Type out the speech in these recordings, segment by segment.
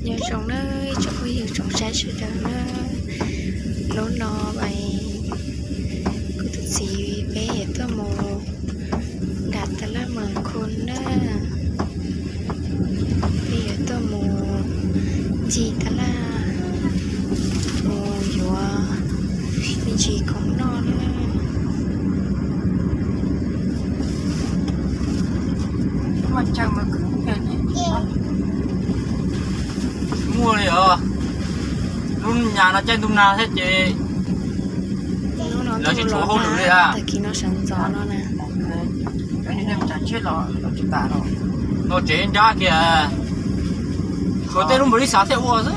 Nyob zoo na ib tsoom phooj ywg tsoom saib sawv daws na, hnub no mas kuv tus txiv peb yuav tuaj mus nram tab laj Mas Khoo na, peb yuav tuaj mus ncig tab laj, mus yuav me ntsis khoom noj na. Muaj li os, lub nyas no caij ntuj nag thiab ces lawv tsis tshuav hauj lwm li a. Tag kis no sawv ntxov no na. Los tsev nrab kiag, tshuav tej lub npaum li xav thiaj ua xwb.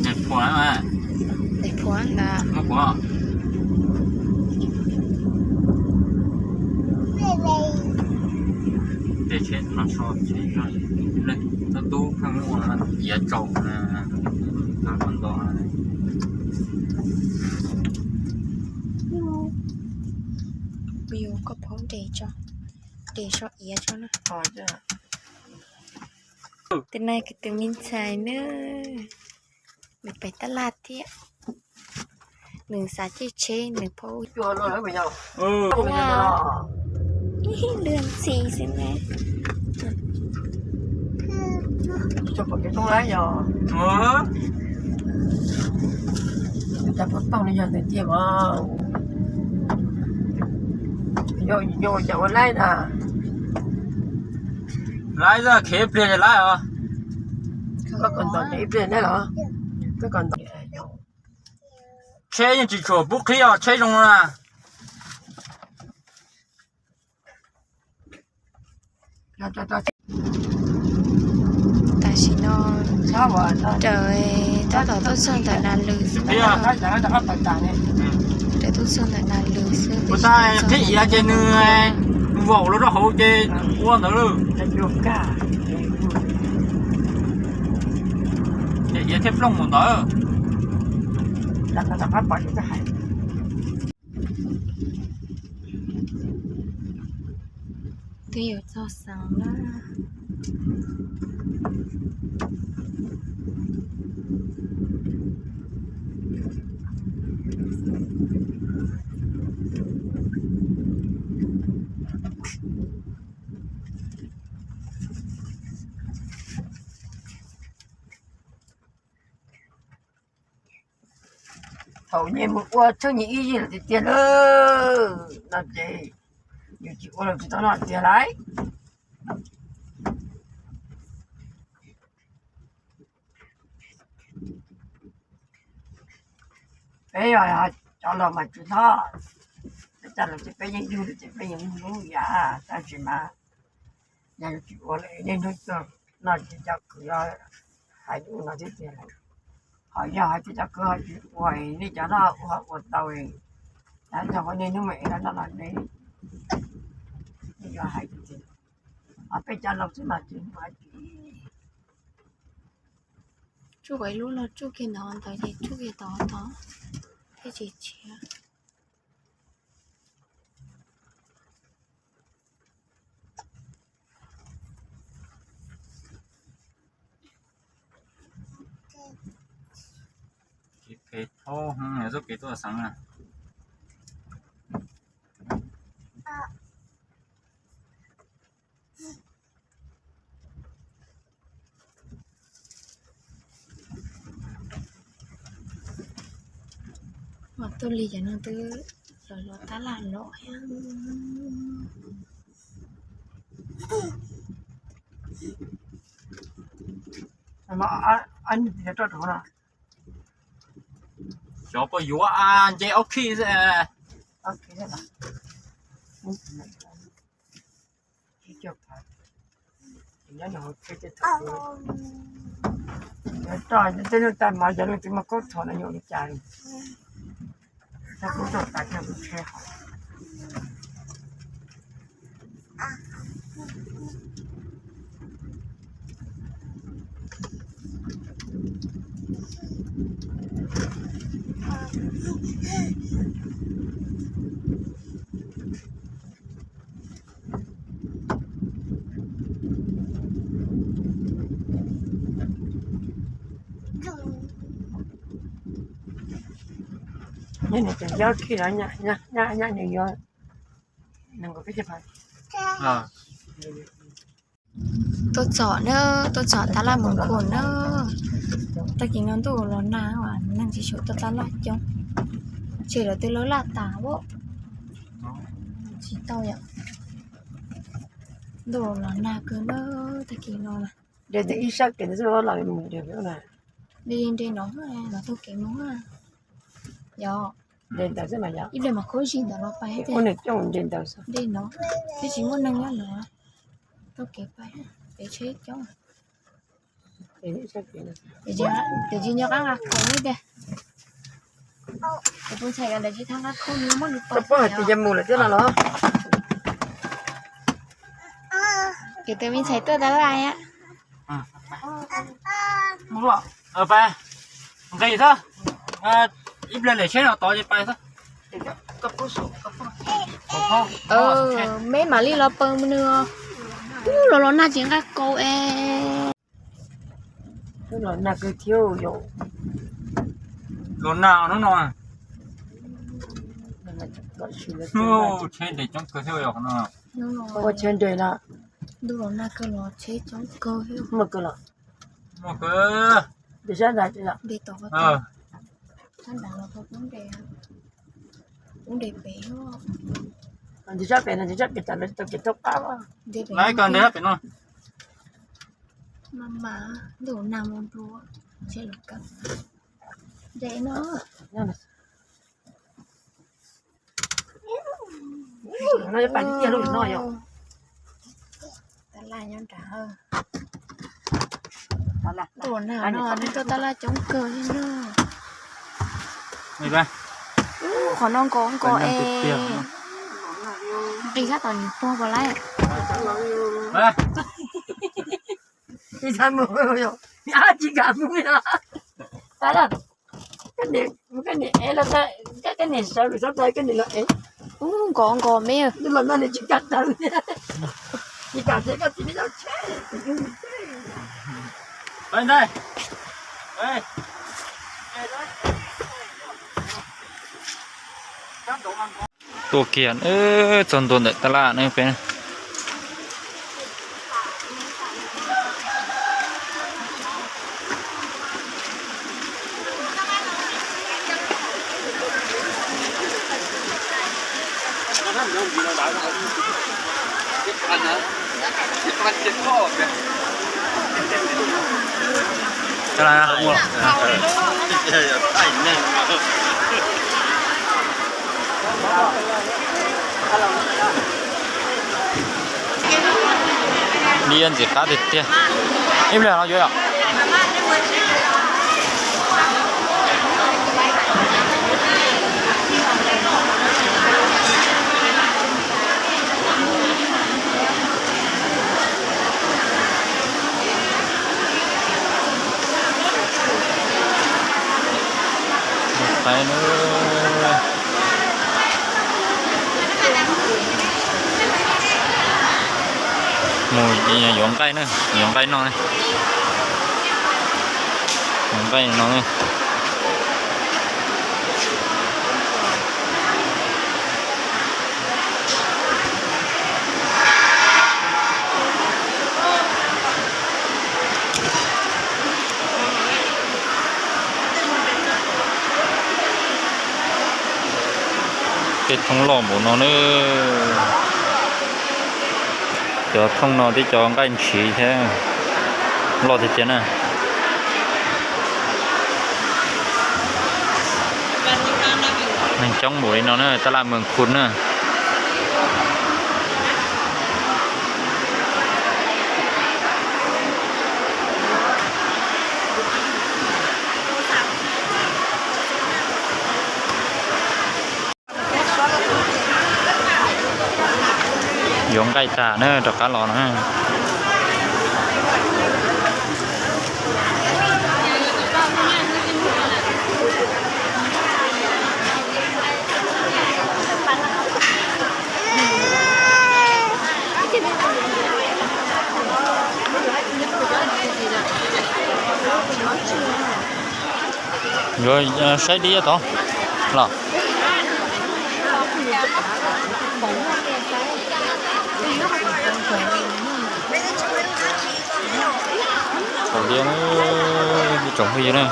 Nws phuam, nws phuam ntag. Muab kuv, tej tsheb no so, leej tub pheej muab iav tsau na, tau nto. Kuv yuav koj phob nres tso, nres so iav tso na. Tus no kuv tus me ntxhais na, nws pem tab laj thiab, nws xav caij tsheb nws phob. Ib lwg ntxhi xwb na. Cas pom tau li yog tiag tiag mas, yog ua cas ua laib na. Laib xwb, khiav ib pliag ces laib os. Koj kom ntaus ib pliag ne los? Koj kom ntaus. Tsheb yeej tsis tshua pub qhib os, tsheb zoo na. Tam sim no raws tab tom tuaj txog ntawm Nas Lws xwb na. Raws tuaj txog ntawm Nas Lws xwb. Ua tab qhib iav ces nws vaum los rau hauv ces ua ntawd lawm. Ces iav thiaj plooj mus ntawd. Twb yuav txog xeev na. Thaum nyias mus ua txheej nyias ib yig lawm tiag tiag lawm no ces yus tsis ua los tsis tau noj tiag lauj. Peb yog cov laus mas tsis hlob, peb cov laus ces peb yeej yug ces peb yeej hlub yam, tab sis mas yog yus tsis ua lawm niaj hnub tuaj no ces cov kwv yuav hais yus no thiab tiag lauj. Ho yog hais tias cov kwv ho tsis ua, nej cov no ua ho ua tau, yog qhov niaj hnub mas es no no ne, yuav hais tias, ho peb cov laus xwb mas tsis ua tsis. Tsuj ib lub los tsuj kiag ntawd ntawd ces tsuj kiag tod tod thiaj tsis tshiab. Kev phem thaub txoj kev tuaj xeev na. Mas tuaj li cov no twb los los tab laj los thiab. Xyov puas yuav, nce ob khij xwb. Tej neeg tag mas yog leej twg muaj khaub thom no yuav ua li cas li. Tab kuv tuaj tas thiaj kuv tsheb hov. Nws tseem yob khi no, nyob nws yuav. Tuaj txog na, tuaj txog tab laj Moos Khum na. Tag kis no ntuj los nag, neeg tsis tshua tuaj tab laj coob, ntshe lawv twb lawb laj tas os. Tsis tau yom, ntuj los nag kawg na, tag kis no. Nres ib sab kev los mus, nres no, los taug kev mus. Yog, ib pliag mas khuab zig ntawd los pais, nres no twb tsis muaj neeg nyob los taug kev pais, kev tsheb coob. Tiam sis nyob qab nqa khoom li tiag. Tus ntxhais ntawd tsis tau nqa khoom, nws muab nws pom hais tias yog mus lawm thiab no los. Ces tus me ntxhais tuaj tab laj. Nqis xwb, ib pliag lem tsheb no tod ces pais xwb. Meb mam li los pab nws. Ub, los los nag tsis nqa kaus es. Los nag kawg thiab yom. Los nag hnub no. Tsheb nres coob kawg thiab yom no. Ua tsheb nres na. Ntuj los nag kawg los tsheb coob kawg thiab. Muaj kawg los. Muaj kawg. Nres sab nrad, nres tom, sab nrad los tau poob nres, poob nres pem. Nres sab pem no, nres sab pem tas lawv tau kev taug qab. Lawv kawg nres sab pem no. Mas mas ntuj nag mus ntua, tsheb los kawg nres no. No pais tiag lub no yom. Tab laj nyob nrad. Ntuj nag no nws tuaj tab laj coob kawg li na. Qhov no nkos nkos es. Nqis sab tom nws puag puas laib. Tsis kam mus li. Koj niam, koj niam sawv, koj niam los es. Ub, nkos nkos me. Los no nws tsis kam tawm. Tsis kam tias koj txiv me yau tsheb. Tuaj kiag txog ntua ntawm tab laj ne peb. Li ntxim qab tiag tiag. Ib pliag no yuav yom. Mus qaib na. Mus yuav nqaij na, yuav nqaij noj ne. Yuav nqaij no ne. Tej thoob loj npaum no na. Cov thoob no tib cov nqaij ntshiv thiab, loj tiag tiag na. Neeg coob npaum li no na, tab laj Moos Khum na. Yuav nqaij tag na, rov qab los na. Yuav saib dib tod los. Ib tsoom phooj ywg na,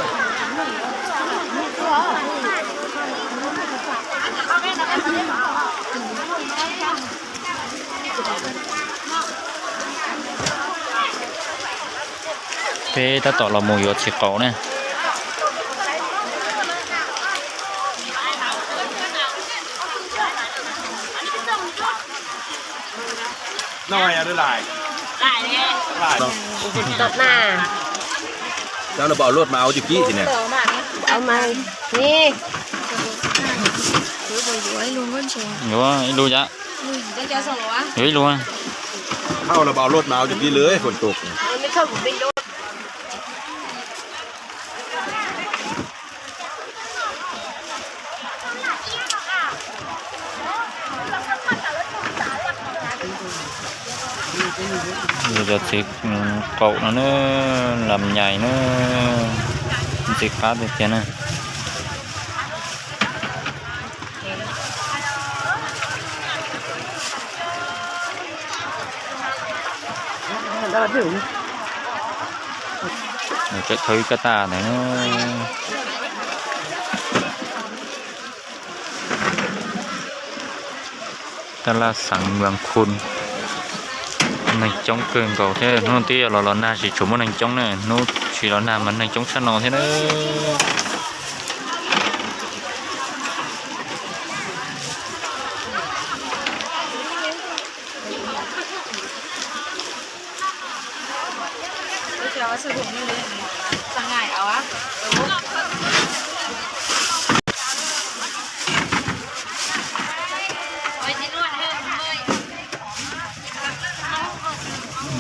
peb tab tom los mus yuav txiv qaub na. Cov no pom luaj mas au cim kib thiab na. Yuav ib lub yam, yuav ib lub. Thauj los pom luaj mas au cim kib lwm fum tus. Cov txiv qaub no na, lam nyais na, ntxim qab tiag tiag na. Tawm thawj ib kab tag ntawd. Tab laj xeev Vas Khun, neeg coob kawg nkaus thiab. Hnub twb yog los los nag tsis tshua muaj neeg coob na, hnub tsis los nag mas neeg coob tshaj no thiab na.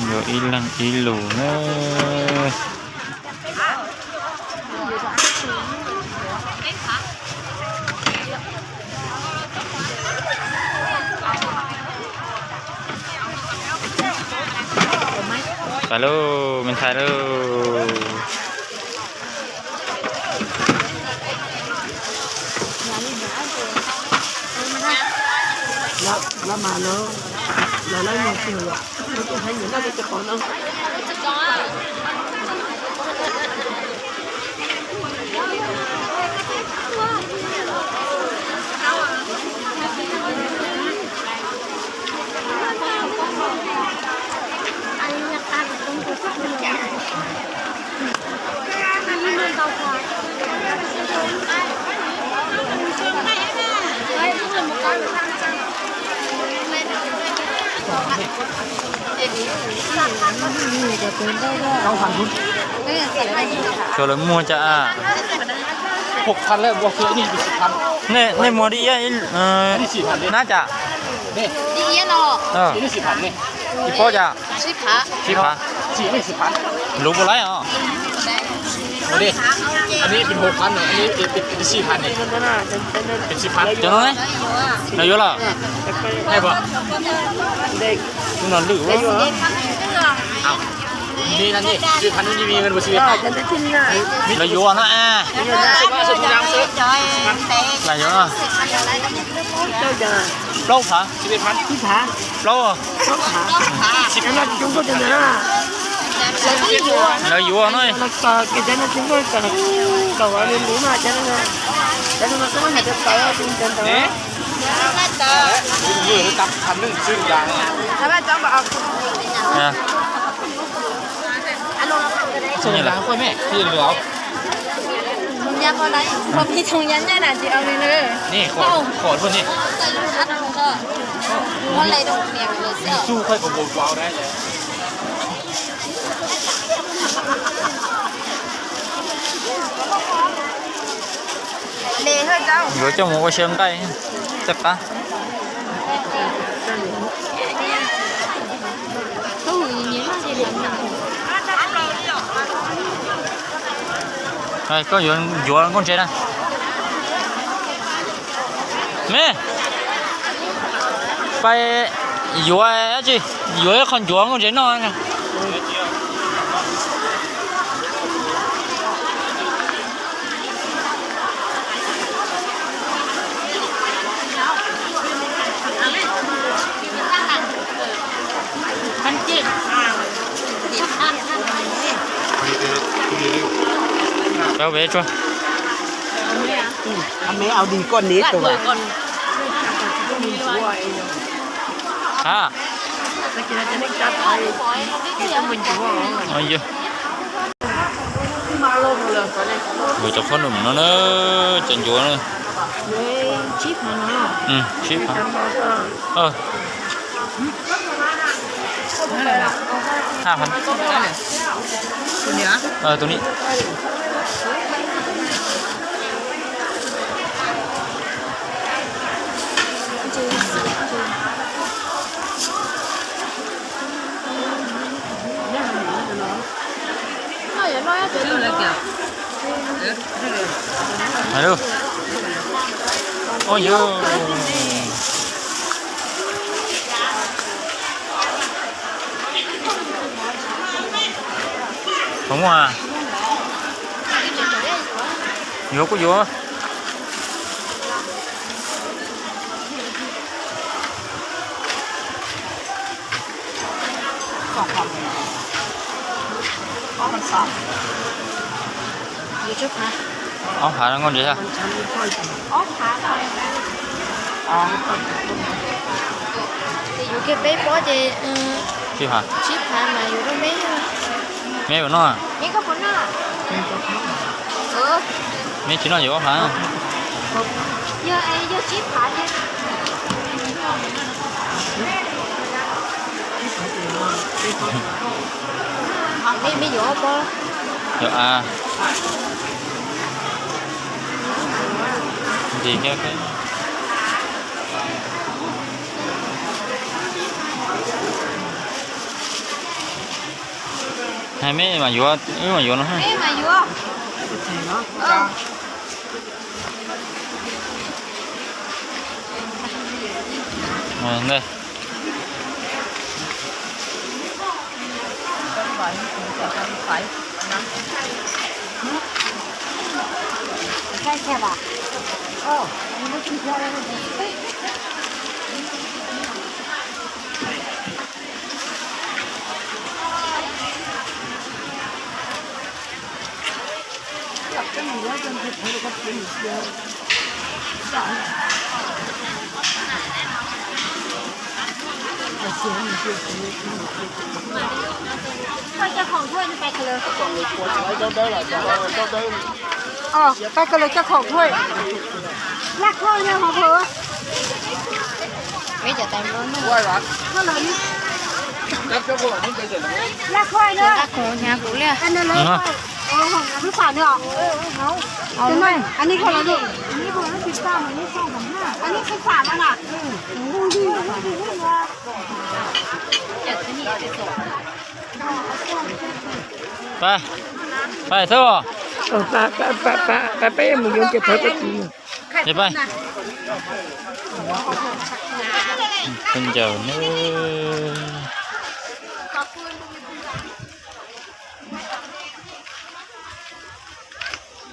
Yuav ib leeg ib lus na. Pais lauj, me ntxhais lauj. Tsuas lawv muag cas? Nej muag di iab nab cas? Ib pob cas? Sib phav. Luv puas laib os? Cov no ne? Lawv yuav los? Tus no lwj. Lawv yuav no a. Lawv yuav no. Plaub phav. Plaub. Lawv yuav no. Yuav coj mus ua xyaw nqaij, coj qab. Koj yuav ncuav nkauj ntse na. Me, pais yuav dab tsi? Yuav ib qho ncuav nkauj ntse noj. Rau peb tsuag. Hab. Yog cov qhob num no na, cov ncuav na. Tsib phav. Hab phav. Tus ni. Hais lus. Ua yog. Puas muaj? Yuav kuj yuav. Ob phav no nkauj ntshe. Ces yuav kiag peb pob ces tsib phav, tsib phav mas yuav rau meb. Meb puas noj? Meb tsis noj yuav ob phav. Yog, yog tsib phav ces meb yuav ob pob. Yuav a. Ntxim thiab. Hais meb mas yuav, wb mas yuav no. Ntej. Pab koj lawv coj khoom thuj. Laj khuaj no hov phaum. Laj khuaj no. Laj khuaj no. Lub pam no. Anij khuaj no. Anij khuaj no. Pab, pab xwb os. Pab, pab, pab, pab, peb mus yuav ces thawv peb tis. Pab. Peb ncaws na.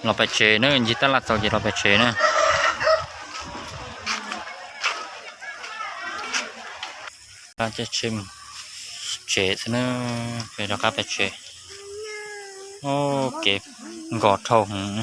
Los pem tsev na, ncig tab laj txaus ces los pem tsev na. Qab caij tsheb mus tsev xwb na, peb rov qab pem tsev. Kev nkos dhau heev.